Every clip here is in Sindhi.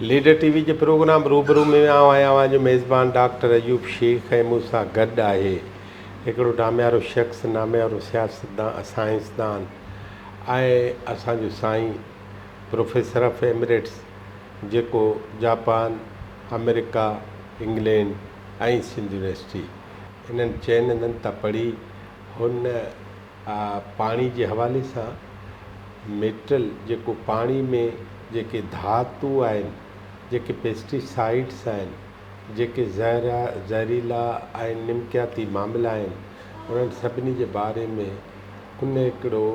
ليڊر ٽي وي جي پروگرام روبرو ۾ آئون آهيان اوهان جو ميزبان ڊاڪٽر ايوب شيخ ۽ مون سان گڏ آهي هڪڙو ناميارو شخص، ناميارو سياستدان، سائنسدان ۽ اسان جو سائين پروفيسر آف ايمريٽس جيڪو Japan, America, England ۽ Sindh university انهن چئن هنڌن تان پڙهي هن پاڻي جي حوالي سان ميٽل جيڪو پاڻي ۾ جيڪي ڌاتو آهن، جيڪي پيسٽيسائيڊس آهن، جيڪي زهرا زهريلا ۽ نمڪياتي معاملا آهن، انهن سڀني جي باري ۾ ان هڪڙو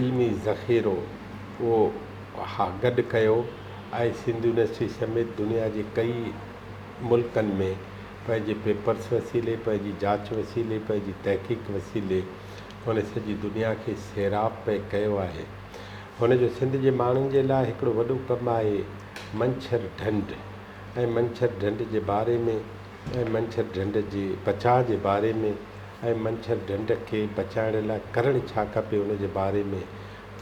علمي ذخيرو اهو گڏ ڪيو ۽ سنڌ يونيورسٽي سميت دنيا جي ڪئي ملڪن ۾ پنهنجي پيپرس وسيلي، پنهنجي جاچ وسيلي، پنهنجي تحقيق وسيلي هن سڄي دنيا کي سيراب پئي ڪيو آهي. هن جو سنڌ جي ماڻهن جي لاء هڪڙو وڏو ڪم آهي منڇر ڍنڍ ۽ منڇر ڍنڍ جي باري ۾ ۽ منڇر ڍنڍ جي بچاء جي باري ۾ ۽ منڇر ڍنڍ کي بچائڻ لاء ڪرڻ ڇا کپي ان جي باري ۾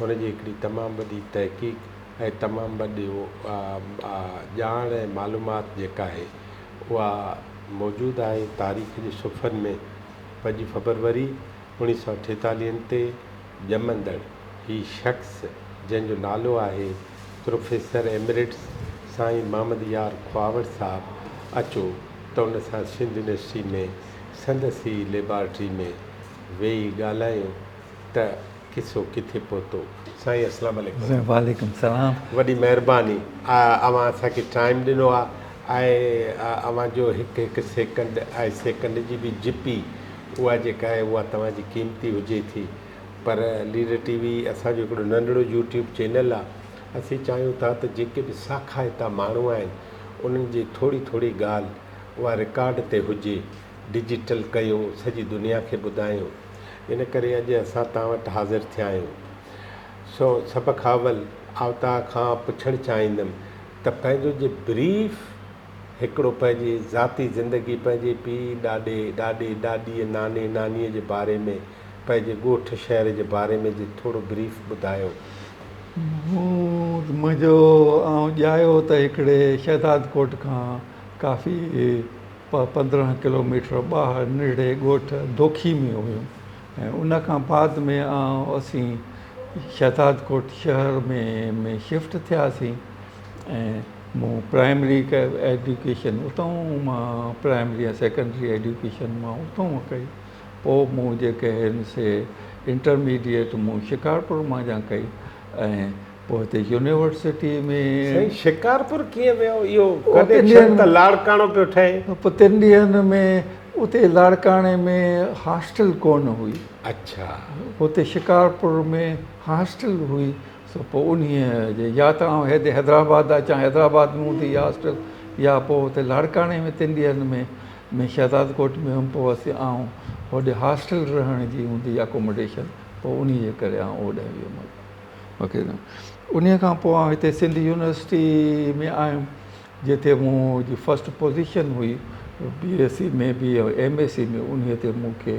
هن جي هڪڙي تمام وڏي تحقيق ۽ تمام وڏي ڄاڻ ۽ معلومات جيڪا آهي اها موجود آهي تاريخ جي صفحن ۾ 5 فبروري اوڻيهه سئو اٺيتاليهن تي ڄمندڙ هي شخص جنهن جو نالو آهي پروفيسر ايمريٽس سائين محمد يار کهاوڙ صاحب اچو ته ان سان سنڌ يونيورسٽي ۾ سندس ئي ليبارٽري ۾ ويهي ڳالهايون ته قصو ڪٿي پهتو. سائين اسلام عليڪم. وعليڪم السلام. وڏي مهرباني اوهان اسان کي ٽائيم ڏنو آ ۽ اوهان جو هڪ هڪ سيڪنڊ ۽ سيڪنڊ جي به جپي اها جيڪا آهي اها توهان جي قيمتي هجي ٿي پر ليڊر ٽي وي اسان جو هڪڙو ننڍڙو يوٽيوب چينل آ اسين چاهيون ٿا ته جيڪي به ساکائتا ماڻهو آهن انهن جي ٿوري ٿوري ڳالهه اها رڪارڊ تي هجي ڊجيٽل ڪيون سڄي دنيا کي ٻڌايون ان ڪري اڄ اسان توهان وٽ حاضر ٿيا آهيون. سو سڀ کان اول آئون توهان کان پڇڻ چاهيندم ته پنهنجو جي بريف هڪڙو پنهنجي ذاتي زندگي پنهنجي پيء ڏاڏي، ڏاڏي ڏاڏيء، ناني نانيء جي باري ۾ پنهنجي ڳوٺ شهر جي باري ۾ جي ٿورو بريف ٻڌايو. مون منهنجو آئون ڄايو ته هڪڙي شهدادڪوٽ کان ڪافي 15 ڪلوميٽر ٻاهر ننڍڙي ڳوٺ دوکي ۾ هيم ۽ ان کان بعد ۾ اسين شهدادڪوٽ شهر ۾ ۾ شفٽ ٿياسين ۽ مون پرائمري ايڊيوڪيشن اتان مان پرائمري ۽ سيڪنڊري ايڊيوڪيشن مان اتان ڪئي پوء مون جيڪي هن سي انٽرميڊيٽ مون شڪارپور مان جا ڪئي ۽ پوء هتي يونيورسٽي ۾. سائين شڪارپور ڪيئن ويو؟ اهو ڪنيڪشن ته لاڙڪاڻو پيو ٺهي. پوء تن ڏينهن ۾ اتي لاڙڪاڻي ۾ هاسٽل ڪونه هئي. اڇا. هتي شڪارپور ۾ هاسٽل هئي سو پوء انهيء جي يا ته آئون هيڏي حيدرآباد اچان حيدرآباد ۾ هوندي هئي هاسٽل يا پوء هتي لاڙڪاڻي ۾ تن ڏينهن ۾ ۾ شهدادڪوٽ ۾ هيم پوء اسين آئون هوڏي هاسٽل رهڻ جي هوندي هئي اڪوموڊيشن پوء انهيء جي ڪري آئون هوڏانهن ويم. انهيء کان پوء آئون هتي سنڌ يونيورسٽي ۾ آيم جتي مون جي فرسٽ پوزيشن هئي بي ايس سي ۾ به ۽ ايم ايس سي ۾ انهيء تي مون کي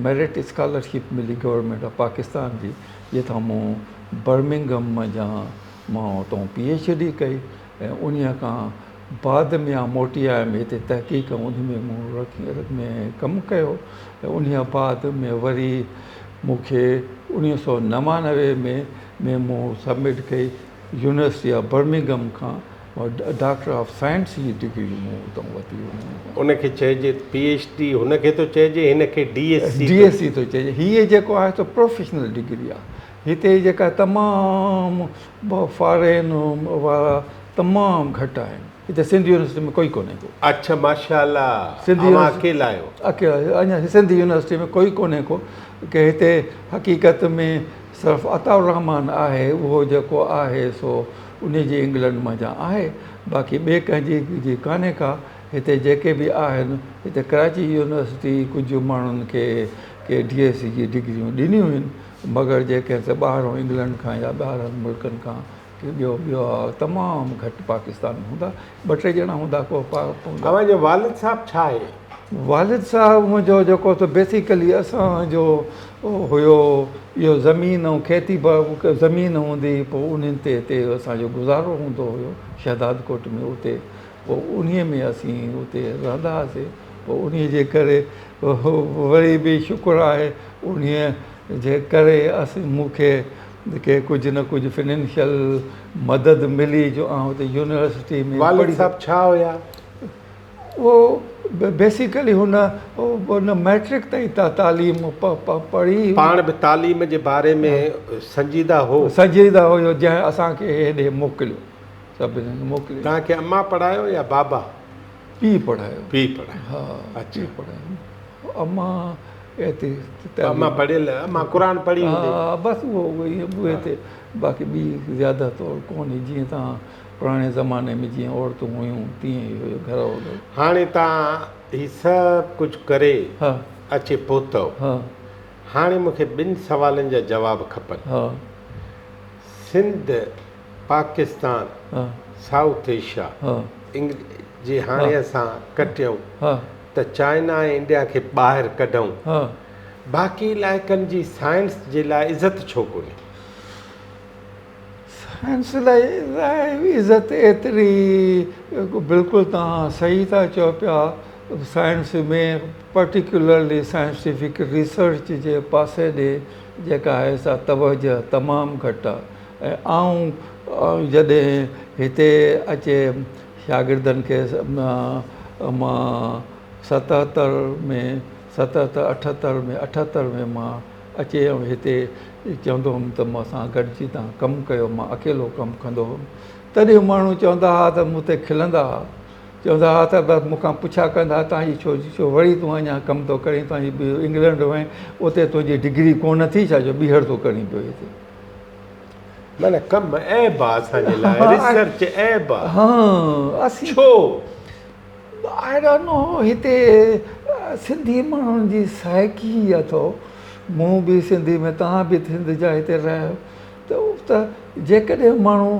ميرٽ اسڪالرشپ ملي گورنمينٽ آف پاڪستان جي جتان مون برمنگهم منجهان مان اتان پي ايڇ ڊي ڪئي ۽ انهيء کان بعد ۾ آئون موٽي آيم هتي تحقيق ان ۾ مون ۾ ڪم ڪيو ۽ انهيء بعد ۾ وري مون کي 1999 ۾ ۾ مون سبمٽ ڪئي يونيورسٽي آف برمنگهم کان ڊاڪٽر آف سائنس جي ڊگري مون اتان ورتي. ان کي چئجي پي ايڇ ڊي هن کي ٿو چئجي هن کي D S C D S C ٿو چئجي. هيء جيڪو آهي سو پروفيشنل ڊگري آهي. هتي جيڪا تمام فارين وارا تمام گهٽ آهن. هتي سنڌ يونيورسٽي ۾ ڪوئي ڪونهي ڪو. اڇا ماشاء الله اوهان اڪيلا آهيو. اڪيلا اڃا سنڌ يونيورسٽي ۾ ڪوئي ڪونهي ڪو ڪي هتي حقيقت ۾ صرف عطاء الرحمان آهي اهو جيڪو آهي سو انهي جي انگلنڊ منجهان آهي باقي ٻئي ڪنهن جي جي ڪانهي ڪا هتي جيڪي به آهن هتي ڪراچي يونيورسٽي ڪجهه ماڻهن کي ڪي ڊي ايس سي جي ڊگريون ڏنيون آهن مگر جيڪي سي ٻاهرون انگلنڊ کان يا ٻاهرن ملڪن کان ڪي ٻيو ٻيو تمام گهٽ پاڪستان ۾ هوندا ٻه ٽي ڄڻا هوندا ڪو. اوهان جو والد صاحب ڇا آهي؟ والد صاحب منهنجو جيڪو سو بيسيڪلي اسان جو هيو اهو زمين ۽ کيتي زمين هوندي هئي پوء انهن تي هتي اسان جو گذارو هوندو هيو شهداد ڪوٽ ۾ اتي پوء انهي ۾ اسين اتي رهندا هئاسي پوء انهي جي ڪري وري به شڪر آهي انهي جي ڪري اسين مون کي ڪي ڪجهه نه ڪجهه فنانشل مدد ملي جو آئون اتي يونيورسٽي ۾ والد صاحب ڇا هيا؟ اهو بيسيڪلي هن ان مئٽرڪ تائين تعليم پڙهي. پاڻ به تعليم جي باري ۾ سنجيده هو. سنجيده هيو جنهن اسان کي هيڏي موڪليو سڀني کي موڪليو. توهان کي امان پڙهايو يا بابا؟ پيء پڙهايو. پيء پڙهايو. ها پيء پڙهايو. امان ايتري تعليم. امان پڙهيل امان قرآن پڙهي هوندي. ها بس اهو اهي تي باقي ٻي زياده طور ڪونهي جيئن توهان پراڻي زماني ۾ جيئن عورتون هيون تيئن ئي هيو گهر وغيره. هاڻي توهان هي سڀ ڪجهه ڪري اچي پهتؤ. هاڻي مون کي ٻن سوالن جا جواب کپن. سنڌ، پاڪستان، سائوٿ ايشيا جي هاڻي اسان ڪٽيون ته چائنا ۽ انڊيا کي ٻاهر ڪڍون. باقي علائقن جي سائنس جي لاء عزت ڇو ڪونهي؟ سائنس لاء عزت ايتري بلڪل توهان صحيح ٿا چئو پيا سائنس ۾ پرٽيڪيولرلي سائنٽيفڪ ريسرچ جي پاسي ڏي جيڪا آهي سا توجه تمام گهٽ آهي ۽ آئون جڏهن هتي اچي شاگردن کي مان ستهتر ۾ ستهتر اٺهتر ۾ اٺهتر ۾ مان اچي ۽ هتي چوندو هوم ته مون سان گڏجي توهان ڪم ڪيو، مان اڪيلو ڪم ڪندو هوم. تڏهن ماڻهو چوندا ها ته مون تي کلندا ها. چوندا ها ته بس مون کان پڇا ڪندا ها تان هي ڇو ڇو وري تون اڃا ڪم ٿو ڪرين، تان هي انگلنڊ وئين اتي تنهنجي ڊگري ڪونه ٿي ڇا جو ٻيهر ٿو ڪرين پيو هتي. معنيٰ ڪم عيب آ اسان جي لاء، ريسرچ عيب آ. ها اسين. ڇو؟ I don't know هتي سنڌي ماڻهن جي سائيڪي ئي اٿو مون به سنڌي ۾ توهان به سنڌ جا هتي رهيا آهيو ته جيڪڏهن ماڻهو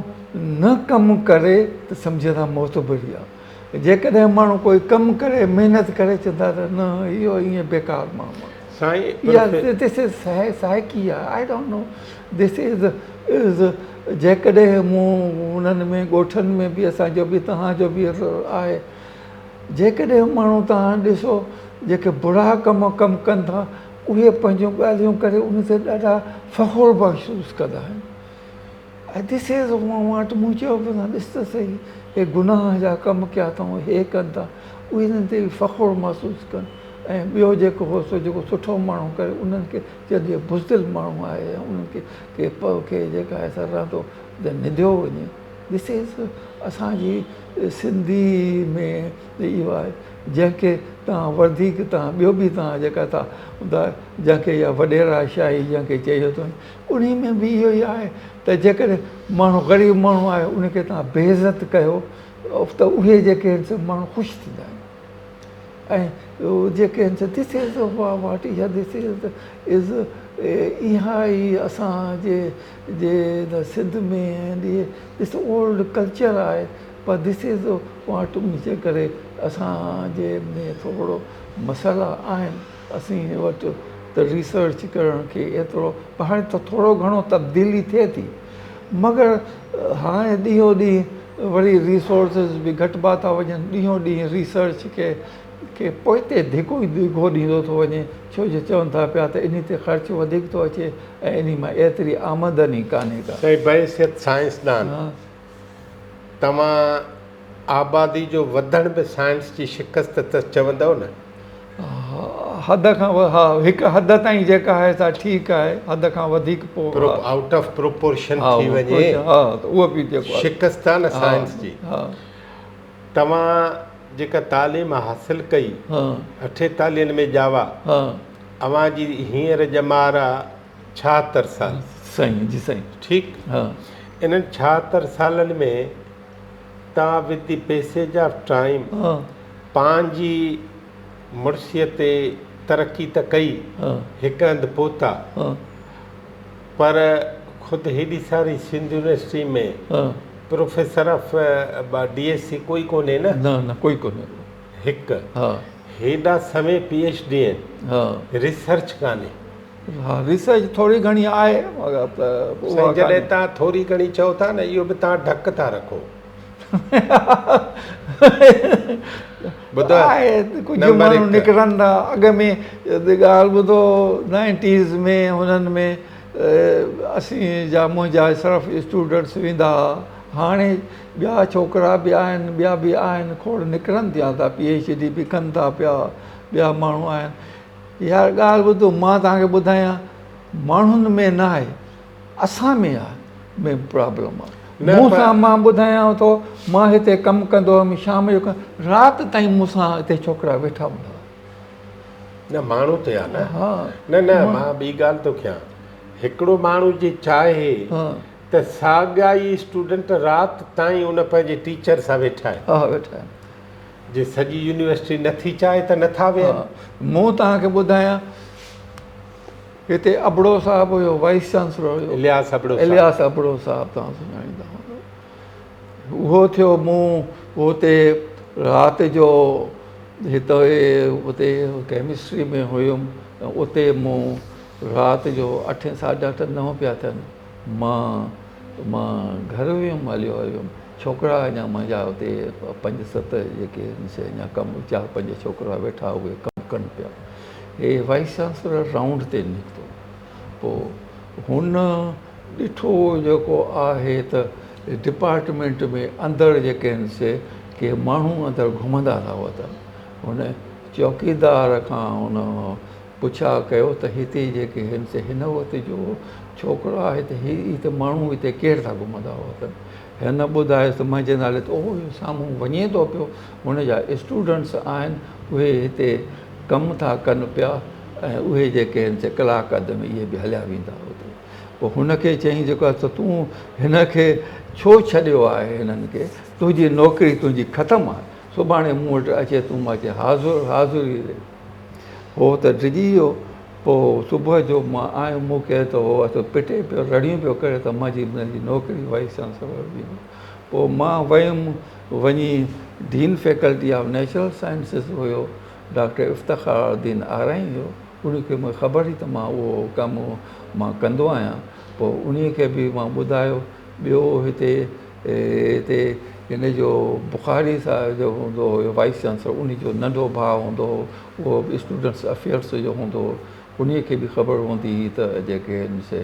نه ڪم ڪري ته سمجهندا معتبري آهي جيڪڏهن ماڻهو ڪوئي ڪم ڪري محنت ڪري چوندا ته نه اهو ائين بيڪار ماڻهو آهي. سائين دس از سائيڪي آهي I don't know this is از جيڪڏهن مون انهن ۾ ڳوٺن ۾ به اسان جو به توهان جو به آهي جيڪڏهن ماڻهو توهان ڏسو جيڪي برا ڪم ڪم ڪن ٿا اهي پنهنجون ڳالهيون ڪري ان تي ڏاڍا فخر محسوس ڪندا آهن ۽ دس از واٽ مون چيو به ته ڏس ته سهي هي گناهه جا ڪم ڪيا اٿئون هي ڪن ٿا اهي انهن تي فخر محسوس ڪن ۽ ٻيو جيڪو هو سو جيڪو سٺو ماڻهو ڪري انهن کي چئجي هي بزدل ماڻهو آهي ۽ انهن کي کي پ کي جيڪا آهي سا رهندو ته نڌيو وڃي دس از اسان جي سنڌي ۾ اهو آهي جنهن کي توهان وڌيڪ توهان ٻيو به توهان جيڪا ٿا جنهن کي اها وڏيرا شاهي جنهن کي چئجي ٿو انهي ۾ به اهو ئي آهي ته جيڪڏهن ماڻهو غريب ماڻهو آهي ان کي توهان بي عزت ڪيو ته اهي جيڪي آهن سي ماڻهو خوش ٿيندا آهن ۽ جيڪي آهن سي دس از واٽ يا دس از از اها ئي اسان جي جي سنڌ ۾ دس اولڊ ڪلچر آهي پر دس از واٽ ان جي ڪري اسان جي ۾ ٿورو مسئلا آهن اسين وٽ ته ريسرچ ڪرڻ کي ايترو پر هاڻي ته ٿورو گهڻو تبديلي ٿئي ٿي مگر هاڻي ڏينهون ڏينهن وري ريسورسز به گهٽبا ٿا وڃن ڏينهون ڏينهن ريسرچ کي کي پوئتي ڌڪو ئي ڊگهو ڏيندو ٿو وڃي ڇو جو چون ٿا پيا ته انهي تي خرچ وڌيڪ ٿو اچي ۽ انهي مان ايتري آمدني ڪانهي ڪا. سائين بحيثيت سائنسدان توهان آبادي جو وڌڻ به سائنس جي شڪست ته چوندؤ نه؟ حد کان ها هڪ حد تائين جيڪا آهي سا ٺيڪ آهي حد کان وڌيڪ پوء آئوٽ آف پروپورشن ٿي وڃي ها ته اهو به جيڪو آهي شڪست آهي نه سائنس جي. توهان جيڪا تعليم حاصل ڪئي اٺيتاليهن ۾ ڄاوا اوهان جي هينئر ڄمار آ 76 سال. سائين جي سائين. ٺيڪ انهن 76 سالن ۾ توهان with the passage of time پنهنجي مڙسيء تي ترقي ته ڪئي، هڪ هنڌ پهتا، پر خود هيڏي ساري Sindh university ۾ professor of D S C ڪوئي ڪونهي نه؟ نه نه ڪوئي ڪونهي. هڪ هيڏا سوين پي ايڇ ڊي آهن. ها. ريسرچ ڪانهي. ها ريسرچ ٿوري گهڻي آهي مگر ته اها سائين جڏهن ڪانهي. توهان ٿوري گهڻي چئو ٿا نه اهو به توهان ڍڪ ٿا رکو. ٻڌو آهي ڪجهه نمبر ماڻهو هڪ. نڪرن ٿا اڳ ۾ ڳالهه ٻڌو نائنٽيز ۾ هنن ۾ اسين جا منهنجا صرف اسٽوڊنٽس ويندا هئا هاڻي ٻيا ڇوڪرا به آهن ٻيا به آهن کوڙ نڪرن ٿيا ٿا پي ايڇ ڊي به ڪن ٿا پيا ٻيا ماڻهو آهن يار ڳالهه ٻڌو مان توهان کي ٻڌايان ماڻهن ۾ نه آهي اسان ۾ آهي ۾ پرابلم آهي مون سان مان ٻڌايانو ٿو مان هتي ڪم ڪندو هيم شام جو رات تائين مون سان هتي ڇوڪرا ويٺا هوندا هئا. نه ماڻهو تي آ نه نه نه مان ٻي ڳالهه ٿو ڪيان هڪڙو ماڻهو جي چاهي ته ساڳيا ئي اسٽوڊنٽ رات تائين ان پنهنجي ٽيچر سان ويٺا آهن. ها ويٺا آهن. جي سڄي يونيورسٽي نٿي چاهي ته نٿا ويهن. مون توهان کي ٻڌايان هتي ابڙو صاحب هيو وائيس چانسلر هيو الياس ابڙو صاحب. الياس ابڙو صاحب توهان سڃاڻيندا هوندو اهو ٿيو مون اتي رات جو هتي اتي ڪيمسٽري ۾ هيم اتي مون رات جو اٺين ساڍا اٺ نو پيا ٿين مان مان گهر ويم هليو آيم ڇوڪرا اڃا منهنجا اتي پنج ست جيڪي آهن سي اڃا ڪم چار پنج ڇوڪرا ويٺا اهي ڪم ڪن پيا هي وائيس چانسلر رائونڊ تي نڪتو پوء هن ڏٺو جيڪو آهي ته ڊپارٽمينٽ ۾ اندر جيڪي آهن سي ڪي ماڻهو اندر گهمندا ٿا وتن هن چوڪيدار کان هن پڇا ڪيو ته هتي جيڪي هن سي هن وقت جو ڇوڪرو آهي ته هي هتي ماڻهو هتي ڪير ٿا گهمندا وتن هن ٻڌايس ته منهنجي نالي ته اهو سامهون وڃي ٿو پيو هن جا اسٽوڊنٽس آهن اهي هتي ڪم ٿا ڪن پيا ۽ اهي جيڪي آهن سي ڪلاڪ اڌ ۾ اهي به هليا ويندا اتي پوء هن کي چيائين جيڪو آهي ته تون هن کي ڇو ڇڏيو آهي هنن کي تنهنجي نوڪري تنهنجي ختم آهي سڀاڻي مون وٽ اچي تون مان چي حاضر حاضري ڏي هو ته ڊڄي ويو پوء صبح جو مان آيم مون کي ته هو اٿ پٽي پيو رڙيون پيو ڪري ته منهنجي منهنجي نوڪري وائيس چانسلر جي پوء مان ويم وڃي dean faculty of natural sciences هيو ڊاڪٽر افتخار الدين آرائين هيو ان کي مون خبر هئي ته مان اهو ڪم مان ڪندو آهيان پوء انهي کي به مان ٻڌايو ٻيو هتي هتي هن جو بخاري صاحب جو هوندو هيو وائيس چانسلر انهي جو ننڍو ڀاء هوندو هو اهو به اسٽوڊنٽس افيئرس جو هوندو هو انهي کي به خبر هوندي هئي ته جيڪي آهن سي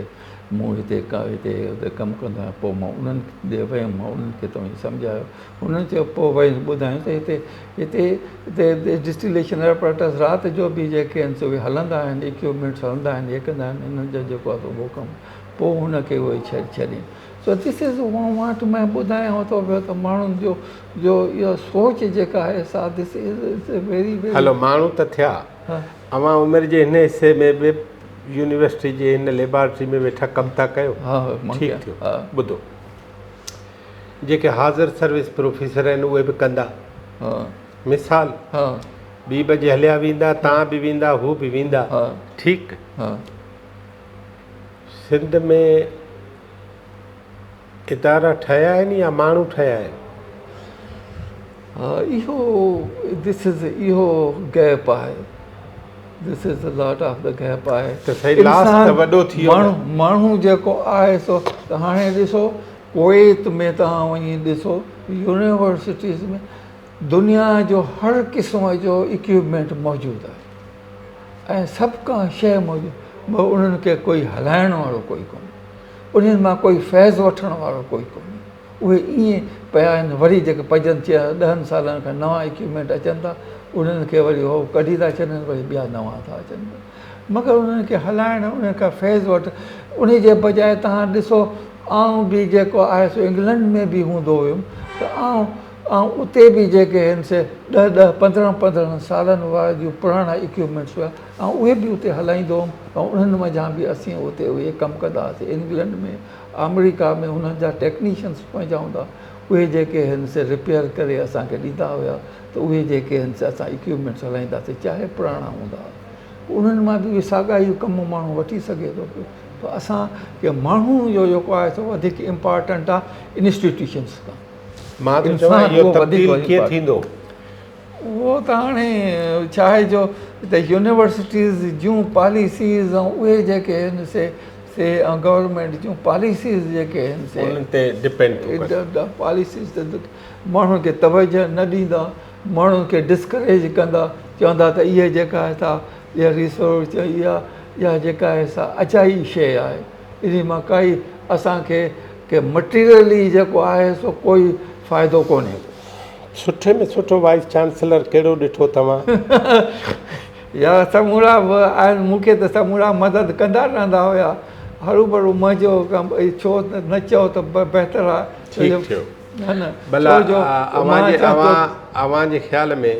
مون هتي هتي هتي ڪم ڪندو آهيان پوء مان انهن ڏي ويم مان انهن کي ته وڃي سمجهايو انهن چيو پوء وڃي ٻڌايو ته هتي هتي هتي ڊسٽيليشن ايپراٽس رات جو به جيڪي آهن سي اهي هلندا آهن اڪيوپمينٽس هلندا آهن هي ڪندا آهن انهن جو جيڪو آهي سو اهو ڪم پوء هن کي اهي ڇڏ ڇڏين سو دس از وانٽ مان ٻڌايان ٿو پيو ته ماڻهن جو جو اها سوچ جيڪا آهي سا دس از ويري ويري هلو ماڻهو ته ٿيا اوهان عمر جي هن حصي ۾ به يونيورسٽي جي هن ليبارٽري ۾ ويٺا ڪم ٿا ڪيو ٺيڪ ٿيو ٻڌو جيڪي حاضر سروس پروفيسر آهن اهي به ڪندا مثال ٻي بجي هليا ويندا تان به ويندا هو به ويندا ٺيڪ سنڌ ۾ ادارا ٺهيا آهن يا ماڻهو ٺهيا آهن؟ اهو دس از اهو گيپ آهي this is lot of the gap آهي ته سائين لاس ته وڏو ٿي ويو ماڻهو ماڻهو جيڪو آهي سو ته هاڻي ڏسو ڪويت ۾ توهان وڃي ڏسو يونيورسٽيز ۾ دنيا جو هر قسم جو اڪيوپمينٽ موجود آهي ۽ سڀ ڪا شيء موجود مگر انهن کي ڪوئي هلائڻ وارو ڪوئي ڪونهي انهن مان ڪوئي فيض وٺڻ وارو ڪوئي ڪونهي اهي ائين پيا آهن وري جيڪي پنجن چئن ڏهن سالن کان نوان اڪيوپمينٽ اچن ٿا انهن کي وري هو ڪڍي ٿا ڇڏن وري ٻيا نوان ٿا اچن پيا مگر انهن کي هلائڻ انهن کان فيض وٺ انهي جي بجاء توهان ڏسو آئون به جيڪو آهي سو انگلنڊ ۾ به هوندو هيم ته آئون ۽ اتي به جيڪي هن سي ڏهه ڏهه پندرهن پندرهن سالن وارا جون پراڻا اڪيوپمينٽس هيا ۽ اهي به اتي هلائيندو هوم ۽ انهن منجهان به اسين اتي اهي ڪم ڪندا هئاسين انگلنڊ ۾ آمريڪا ۾ انهن جا ٽيڪنيشنس پنهنجا هوندا اهي جيڪي هن سي رپيئر ڪري اسان کي ڏيندا هيا ته اهي جيڪي هن سي اسان اڪيوپمينٽس هلائيندا هئاسين چاهي پراڻا هوندا هئا انهن مان به اهي ساڳا ئي ڪم ماڻهو وٺي سگهي ٿو پيو ته اسان کي ماڻهو جو جيڪو آهي سو وڌيڪ امپارٽنٽ آهي انسٽيٽيوشنس کان مان ٿو چوان اهو تبديل ڪيئن ٿيندو؟ اهو ته هاڻي ڇا آهي جو ته يونيورسٽيز جون پاليسيز ۽ اهي جيڪي آهن سي سي ۽ گورنمينٽ جون پاليسيز جيڪي آهن سي انهن تي ڊپينڊ ٿو ڪري. پاليسيز تي ماڻهن کي توجه نه ڏيندا، ماڻهن کي ڊسڪريج ڪندا، چوندا ته اهي جيڪا آهي سا اها ريسرچ اها اها جيڪا آهي سا اجائي شيء آهي، انهي مان ڪائي اسان کي ڪي مٽيريلي جيڪو آهي سو ڪوئي فائدو ڪونهي ڪو. سٺي ۾ سٺو وائيس چانسلر ڪهڙو ڏٺو توهان؟ يار سمورا به آهن مون کي ته سمورا مدد ڪندا رهندا هيا هروڀرو منهنجو ڪم ڇو نه چئو ته بهتر آهي ٺيڪ ٿيو ڀلا اوهان جي اوهان جي خيال ۾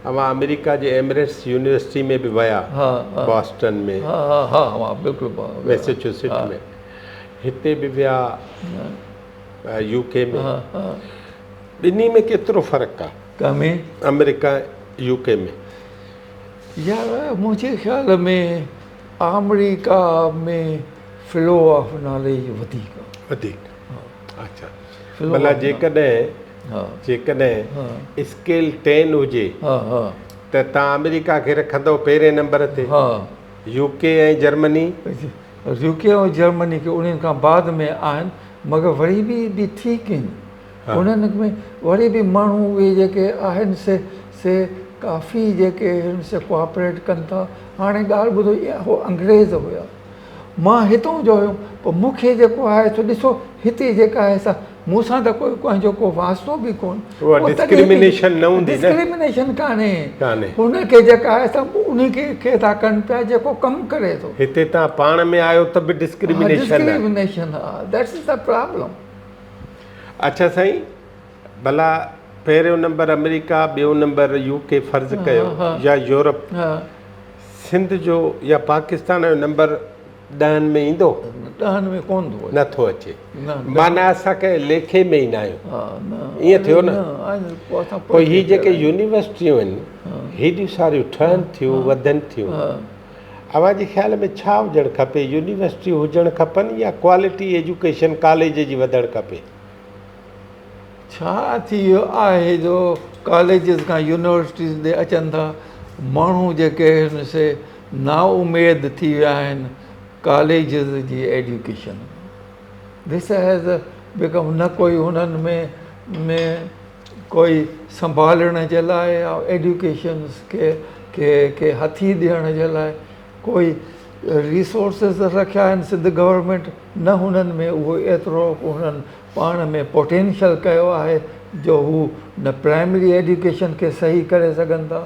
اوهان آمريڪا جي ايمريٽس يونيورسٽي ۾ به ويا بوسٽن ۾ ميسيچوسيٽ ۾ هتي به ويا يو ڪي ۾ ٻنهي ۾ ڪيترو فرق آ آمريڪا يو ڪي ۾. يار منهنجي خيال ۾ آمريڪا ۾ فلو آف ناليج وڌيڪ آ. وڌيڪ اڇا ڀلا جيڪڏهن جيڪڏهن اسڪيل ٽين هجي ته تان آمريڪا کي رکندو پهرين نمبر تي يو ڪي ۽ جرمني؟ يو ڪي ۽ جرمني کي انهن کان بعد ۾ آهن مگر وري به به ٺيڪ آهن انهن ۾ وري به ماڻهو اهي جيڪي آهن سي سي ڪافي جيڪي آهن سي ڪوآپريٽ ڪن ٿا هاڻي ڳالهه ٻڌو اهو انگريز هيا مان هتون جو هيم پوء مون کي جيڪو آهي سو ڏسو هتي جيڪا آهي سا مون سان ته ڪوئي ڪنهن جو ڪو واسطو به ڪون اها ڊسڪرمينيشن نه هوندي نه ڊسڪرمينيشن ڪانهي ڪانهي هن کي جيڪا آهي سا انهي کي کي ٿا ڪن پيا جيڪو ڪم ڪري ٿو هتي تان پاڻ ۾ آيو ته به ڊسڪرمينيشن آهي ڊسڪرمينيشن آهي that's is the problem. اڇا سائين ڀلا پهريون نمبر آمريڪا ٻيو نمبر يو ڪي فرض ڪيو يا يورپ سنڌ جو يا پاڪستان جو نمبر ڏهن ۾ ايندو؟ ڏهن ۾ ڪون ٿو اچي. نه ٿو اچي معنيٰ اسان ڪنهن ليکي ۾ ئي نه آهيون ائين ٿيو نه پوء هي جيڪي يونيورسٽيون آهن هيڏيون ساريون ٺهن ٿيون وڌن ٿيون اوهان جي خيال ۾ ڇا هجڻ کپي يونيورسٽيون هجڻ کپن يا ڪوالٽي ايجوڪيشن ڪاليج جي وڌڻ کپي؟ ڇا ٿي ويو آهي جو ڪاليجز کان يونيورسٽيز ڏي اچن ٿا ماڻهو جيڪي آهن سي نا اميد ٿي ويا آهن ڪاليجز جي ايجوڪيشن مان this has become نه ڪوئي هنن ۾ ۾ ڪوئي سنڀالڻ جي لاء يا ايجوڪيشنس کي کي کي هٿي ڏيڻ جي لاء ڪوئي ريسورسز رکيا آهن سنڌ گورنمينٽ نه هنن ۾ اهو ايترو هنن پاڻ ۾ پوٽينشل ڪيو آهي جو هو نه پرائمري ايجوڪيشن کي صحيح ڪري سگهن ٿا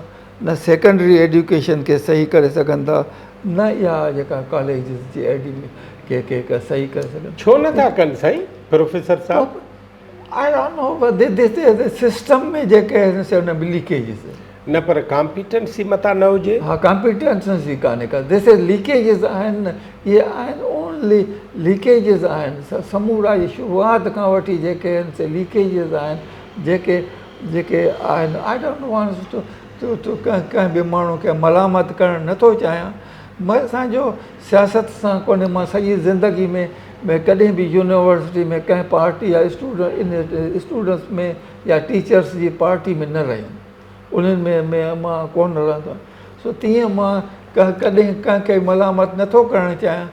نه سيڪنڊري ايجوڪيشن کي صحيح ڪري سگهن ٿا نه اها جيڪا ڪاليجز جي کي کي صحيح ڪري سگهن. ڇو نه ٿا ڪن سائين پروفيسر صاحب؟ I don't know but this is the system ۾ جيڪي آهن سي ان ۾ ليڪيجز آهن. نه پر ڪامپيٽنسي متان نه هجي. ها ڪامپيٽنسي ڪانهي ڪا this is leakages آهن نه اهي آهن اونلي ليڪيجز آهن سمورا اهي شروعات کان وٺي جيڪي آهن سي ليڪيجز آهن جيڪي جيڪي آهن I don't want two two ڪنهن به ماڻهو کي ملامت ڪرڻ نٿو چاهيان مان اسان جو سياست سان ڪونهي مان سڄي زندگي ۾ ۾ ڪڏهن به يونيورسٽي ۾ ڪنهن پارٽي يا اسٽوڊنٽس ۾ يا ٽيچرس جي پارٽي ۾ نه رهيم انهن ۾ ۾ مان ڪونه رهندو آهيان سو تيئن مان ڪڏهن ڪنهن کي ملامت نٿو ڪرڻ چاهيان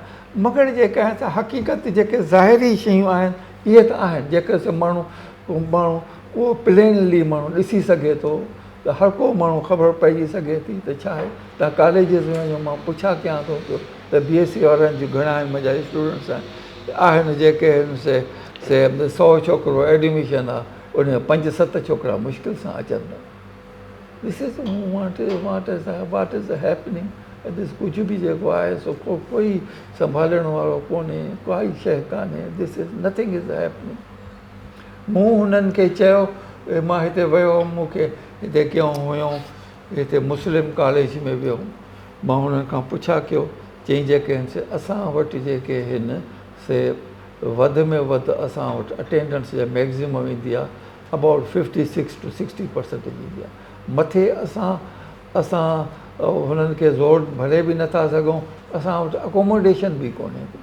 مگر جيڪا آهي سا حقيقت جيڪي ظاهري شيون آهن اهي ته آهن جيڪي سي ماڻهو ماڻهو اهو پلينلي ماڻهو ڏسي سگهي ٿو ته هر ڪو ماڻهو خبر پئجي سگهي ٿي ته ڇا آهي تان ڪاليجز ۾ وڃو مان پڇا ڪيان ٿو پيو ته بي ايس سي وارن جون گهڻا آهن منهنجا اسٽوڊنٽس آهن آهن جيڪي آهن سي سي سو ڇوڪرو ايڊميشن آهي ان ۾ پنج ست ڇوڪرا مشڪل سان اچن ٿا this is what what is what is happening this ڪجهه به جيڪو آهي سو ڪو ڪوئي سنڀالڻ وارو ڪونهي ڪائي شيء ڪانهي this is nothing is happening مون هنن کي چيو مان هتي ويو هوم مون کي هتي ڪيو هيو هتي مسلم ڪاليج ۾ ويو هوم مان هنن کان پڇا ڪيو چئين جيڪي هن سي اسان وٽ جيڪي هن سي وڌ ۾ وڌ اسان وٽ اٽينڊنس جا ميڪزيمم ايندي آهي about 56 to 60 percentage ايندي آهي مٿي اسان اسان هنن کي زور ڀري به نٿا سگهون اسان وٽ اڪوموڊيشن به ڪونهي ڪو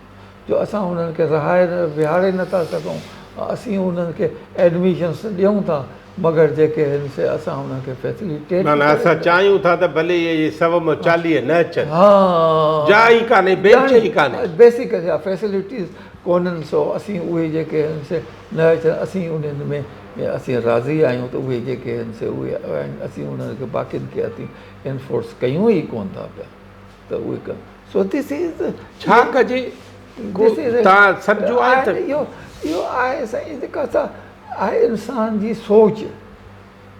جو اسان انهن کي رهائي ويهاري نٿا سگهون، اسين انهن کي ايڊميشنس ڏيون ٿا مگر جيڪي آهن سي اسان انهن کي فيسليٽيٽ نه نه اسان چاهيون ٿا ته ڀلي اهي سو مان 40 نه اچن ها جاء ئي ڪانهي بينچ ئي ڪانهي. بيسڪ جا فيسلٽيز ڪونهن سو اسين اهي جيڪي آهن سي نه اچن اسين انهن ۾ اسين راضي آهيون ته اهي جيڪي آهن سي اهي آهن اسين انهن کي باقين کي اسين انفورس ڪيون ئي ڪون ٿا پيا ته اهي ڪن سو this is ڇا ڪجي تان سمجهو آهي ته اهو اهو آهي سائين جيڪا سا آهي انسان جي سوچ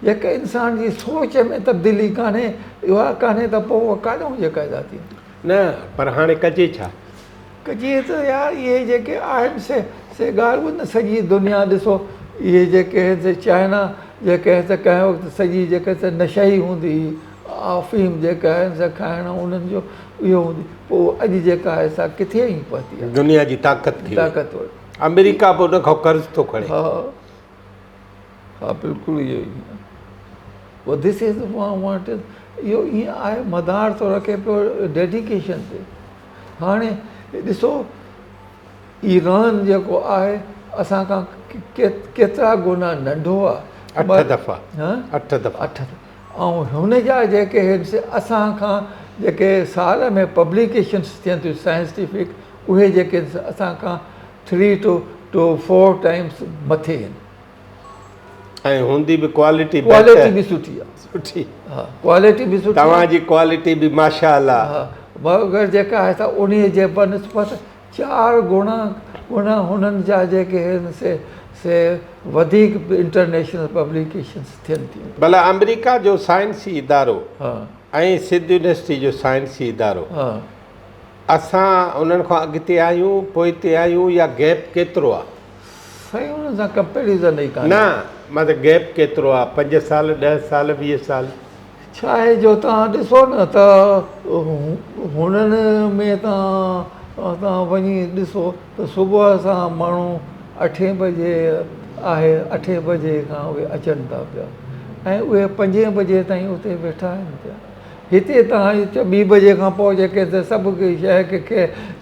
جيڪا انسان جي سوچ ۾ تبديلي ڪانهي اها ڪانهي ته پوء اها ڪاڏهون جيڪا ادا ٿيندي. نه پر هاڻي ڪجي ڇا؟ ڪجي ته يار اهي جيڪي آهن سي سي ڳالهه ٻڌ نه سڄي دنيا ڏسو اهي جيڪي آهن سي چائنا جيڪي آهن سي ڪنهن وقت سڄي جيڪا سي نشا ئي هوندي هئي آفيم جيڪا آهن سي کائڻ انهن جو اهو هوندي پوء اڄ جيڪا آهي سا ڪٿي وڃي پهتي آهي. دنيا جي طاقت ٿي وئي. طاقتور. آمريڪا به ان کان قرض ٿو کڻي. ها ها بلڪل اهو ئي پوء دس از what از اهو ائين آهي مدار ٿو رکي پيو ڊيڊيڪيشن تي هاڻي ڏسو ايران جيڪو آهي اسان کان ڪيترا گنا ننڍو آهي. اٺ دفعا. اٺ دفعا. اٺ ۽ هن جا جيڪي هن سي اسان کان جيڪي سال ۾ پبليڪيشنس ٿين ٿيون سائنسٽيفڪ اهي جيڪي اسان کان three two two four Times مٿي آهن. ۽ هوندي به ڪوالٽي بهتر. ڪوالٽي به سٺي آهي. سٺي. ها ڪوالٽي به سٺي. توهان جي ڪوالٽي به ماشاء الله. ها مگر جيڪا آهي سا انهي جي بنسبت چار گڻا گڻا هنن جا جيڪي آهن سي سي وڌيڪ انٽرنيشنل پبليڪيشنس ٿين ٿيون. ڀلا آمريڪا جو سائنسي ادارو ۽ سنڌ يونيورسٽي جو سائنسي ادارو اسان انهن کان اڳتي آهيون پوئتي آهيون يا گيپ ڪيترو آ؟ سائين انهن سان ڪمپيريزن ئي ڪانهي. نه مطلب گيپ ڪيترو آ پنج سال ڏهه سال 20 سال؟ ڇا آهي جو توهان ڏسو نه ته هنن ۾ توهان وڃي ڏسو ته صبح سان ماڻهو اٺين بجي آهي اٺين بجي کان اهي اچن ٿا پيا ۽ اهي پنجين بجي تائين اتي ويٺا آهن پيا هتي توهان ٻي بجي کان پوء جيڪي سي سڀ شيء کي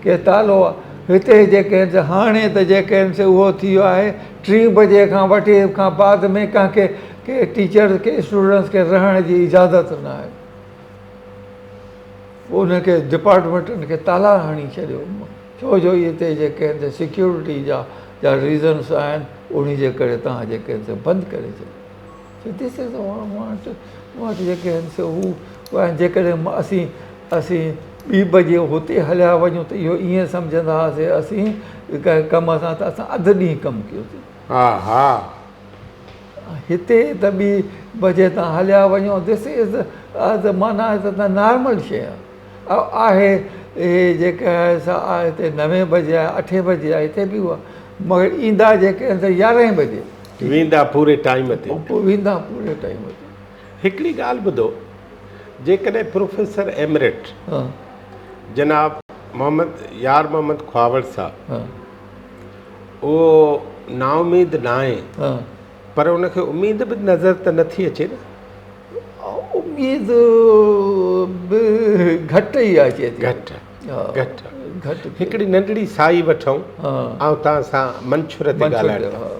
کي تالو آهي هتي جيڪي آهن سي هاڻي ته جيڪي آهن سي اهو ٿي ويو آهي ٽين بجي کان وٺي کان بعد ۾ ڪنهن کي ڪي ٽيچرز کي اسٽوڊنٽس کي رهڻ جي اجازت نه آهي ان کي ڊپارٽمينٽن کي تالا هڻي ڇڏيو ڇو جو هتي جيڪي آهن سي سيڪيورٽي جا جا ريزنس آهن ان جي ڪري توهان جيڪي آهن سي بند ڪري ڇڏيو سو دس از وانٽ وانٽ جيڪي آهن سي هو آهن جيڪڏهن اسين اسين ٻي بجي هتي هليا وڃون ته اهو ائين سمجهندا هئاسي اسين ڪنهن ڪم سان ته اسان اڌ ڏينهن ڪم ڪيوسي ها ها هتي ته ٻي بجي تان هليا وڃو دس از معنيٰ ته نارمل شيء آهي آهي هي جيڪا آهي سا آهي هتي نوين بجي آهي اٺين بجي آهي هتي به اها مگر ايندا جيڪي آهن سي يارهين بجي. ويندا پوري ٽائيم تي. ويندا پوري ٽائيم تي. هڪڙي ڳالهه ٻڌو جيڪڏهن پروفيسر ايمريٽ جناب محمد يار محمد کهاوڙ صاحب اهو نااميد ناهي پر ان کي اميد به نظر ته نٿي اچي نه. اميد به گهٽ ئي اچي ٿي. گهٽ گهٽ گهٽ. هڪڙي ننڍڙي سائي وٺون آئون توهان سان منڇر تي ڳالهائڻ ٿا.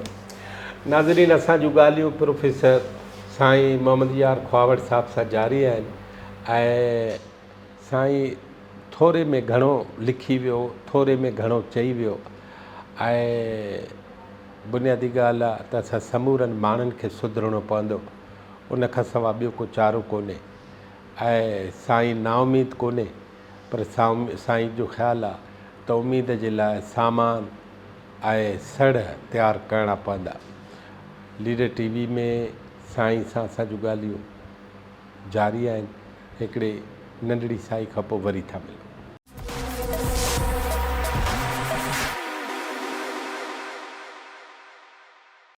ناظرين اسان جون ڳالهيون پروفيسر سائين محمد يار کهاوڙ صاحب سان جاري آهن ۽ سائين ٿوري ۾ گهڻو لکي ويو، ٿوري ۾ گهڻو چئي ويو ۽ بنيادي ڳالهه آ ته اسان سمورن ماڻهن کي سڌرڻو پوندو، ان کان سوا ٻيو ڪو چارو ڪونهي ۽ سائين نااميد ڪونهي پر سائين جو خيال آ ته اميد جي لاء سامان ۽ سڙهه تيار ڪرڻا پوندا. ليڊر ٽي وي ۾ سائين سان اسان جون ڳالهيون جاري آهن. هڪڙي ننڍڙي سائي کان پوء وري ٿا ملون.